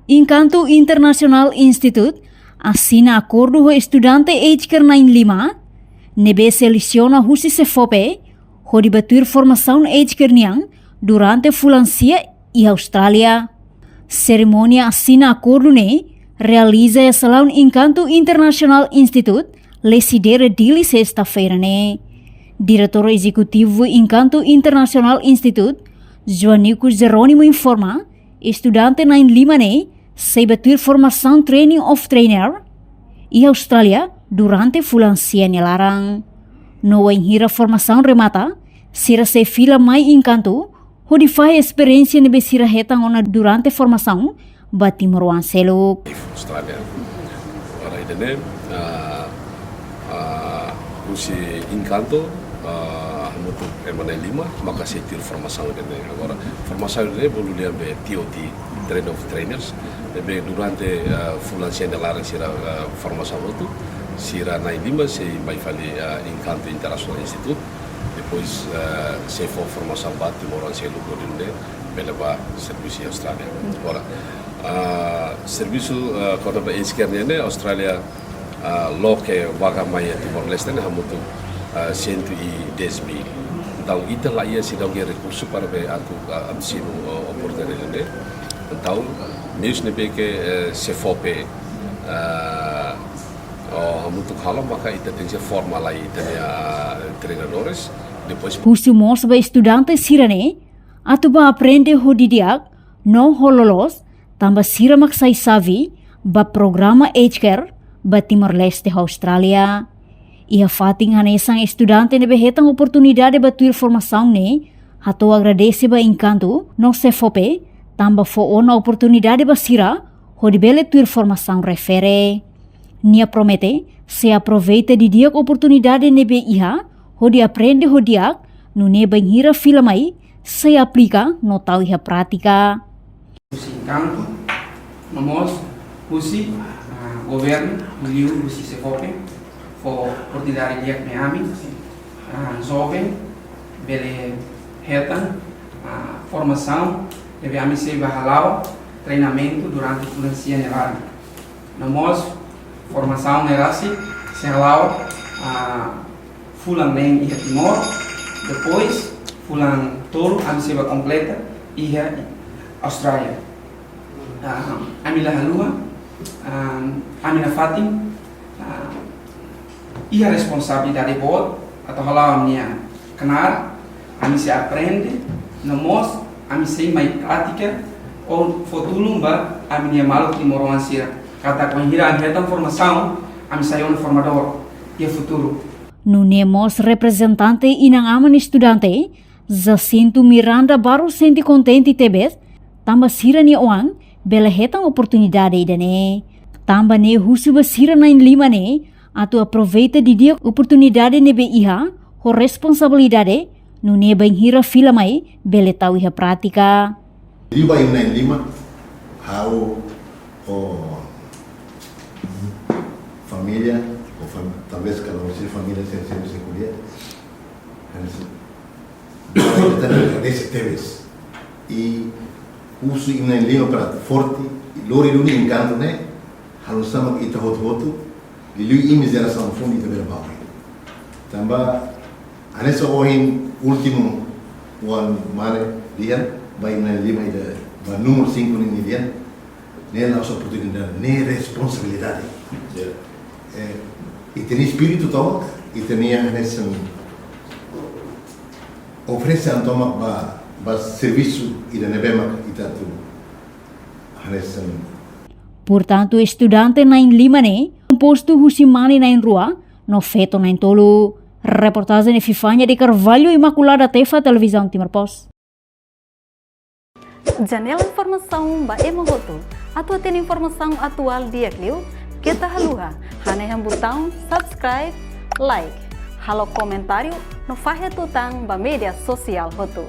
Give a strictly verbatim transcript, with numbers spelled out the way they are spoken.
Encanto International Institute asina akordu ho estudante aged care na'in-lima ne'ebé selesiona husi SEFOPE hodi ba tuir formasaun aged care nian durante fulan sia iha Austrália. Serimónia asina akordu ne'e realiza iha salaun Encanto International Institute, Lecidere, Dili, sesta-feira ne'e. Diretór Ezekutivu Encanto International Institute, Joanico Jerónimo, informa, estudante na'in-lima ne'e sei ba tuir formasaun Training of Trainer iha Austrália durante fulan sia nia laran. No wainhira formasaun remata, sira sei fila mai Encanto hodi fahe esperiénsia ne'ebé sira hetan ona durante formasaun ba timoroan seluk. Austrália. Ora, ida-ne'e, ah, ah, husi Encanto, ah, hamutuk ema na'in-lima maka sei tuir formasaun ida-ne'e. Agora, formasaun ida-ne'e bolu lian be T O T, Train of Trainers. Ne'ebé durante, ah, fulan sia nia laran sira, ah, formasaun hotu, sira na'in-lima sei mai fali, ah, Encanto International Institute. Depois, ah, sei fó formasaun ba timoroan seluk hodi nune'e bele ba servisu iha Austrália. Ora, ah, servisu, ah, kona-ba aged care nian ne'e, Austrália, ah, loke vaga mai iha Timor-Leste ne'e hamutuk, ah, cento e dez mil. Entaun, ita la iha seidauk iha rekursu para be atu, ah, atu simu, ah, oportunidade ne'e. Entaun, meius ne'ebé ke, eh, SEFOPE, ah, oh, hamutuk halo maka ita tenke forma lai ita-nia, ah, treinadores. Depois husu mós ba estudante sira-ne'e atu ba aprende ho di'ak no ho loloos, tanba sira mak sai xave ba programa aged care ba Timor-Leste ho Austrália. Iha fatin hanesan, estudante ne'ebé hetan oportunidade ba tuir formasaun ne'e hato'o agradese ba Encanto no SEFOPE tanba fó ona oportunidade ba sira hodi bele tuir formasaun refere. Nia promete sei aproveita didi'ak oportunidade ne'ebé iha hodi aprende ho di'ak, nune'e bainhira fila mai sei aplika no tau iha prátika. Husi Encanto, no mós husi, ah, governu, liuliu husi SEFOPE, fó oportunidade di'ak mai ami, ah, joven, bele hetan, ah, formasaun, ne'ebé ami sei ba hala'o treinamentu durante fulan sia nia laran. No mós formasaun ne'e rasik sei hala'o, ah, fulan neen iha Timor, depois fulan tolu ami sei ba kompleta iha Austrália. Ah, ami la haluha, ah, ami nafatin, ah, iha responsabilidade boot atu hala'o ami-nia knaar, ami sei aprende, no mós ami sei mai prátika, hodi fó tulun ba ami-nia maluk timoroan sira. Katak bainhira ami hetan formasaun, ami sai ona formadór iha futuru. Nune'e mós reprezentante inan-aman estudante, Jacinto Miranda Barros, sente kontente tebes tanba sira-nia oan bele hetan oportunidade ida-ne'e. Tanba ne'e husu ba sira na'in-lima ne'e atu aproveita didi'ak oportunidade ne'ebé iha ho responsabilidade, nune'e bainhira fila mai bele tau iha prátika. Liu ba imi na'in-lima, ha'u ho família, ho fam-, talvés kalau se família se, se, se kuliah, kan se, ita agradese tebes. I husu imi na'in-lima para forte, i lori duni Encanto ne'e, halo sama ita hotu-hotu, liuliu imi jerasaun foun ita bele ba oin. Tanba, hanesan ohin últimu oan mane dehan, ba imi na'in-lima ida, ba númeru sinku nian dehan, ne'e la'ós oportunidade, ne'e responsabilidade. Ya. Eh, ita-nia espíritu tomak, ita-nia hanesan oferese an tomak ba, ba servisu ida ne'ebé mak ita atu hanesan. Portantu, estudante na'in-lima ne'e kompostu husi mane na'in-rua no feto na'in-tolu. Reportajen Epifania de Carvalho, Imaculada Tefa, Televizaun Timor Post. Janela informasaun ba ema hotu. Atu hatene informasaun atuál di'ak liu, keta haluha hanehan butaun subscribe, like, halo komentáriu no fahe tutan ba média sosiál hotu.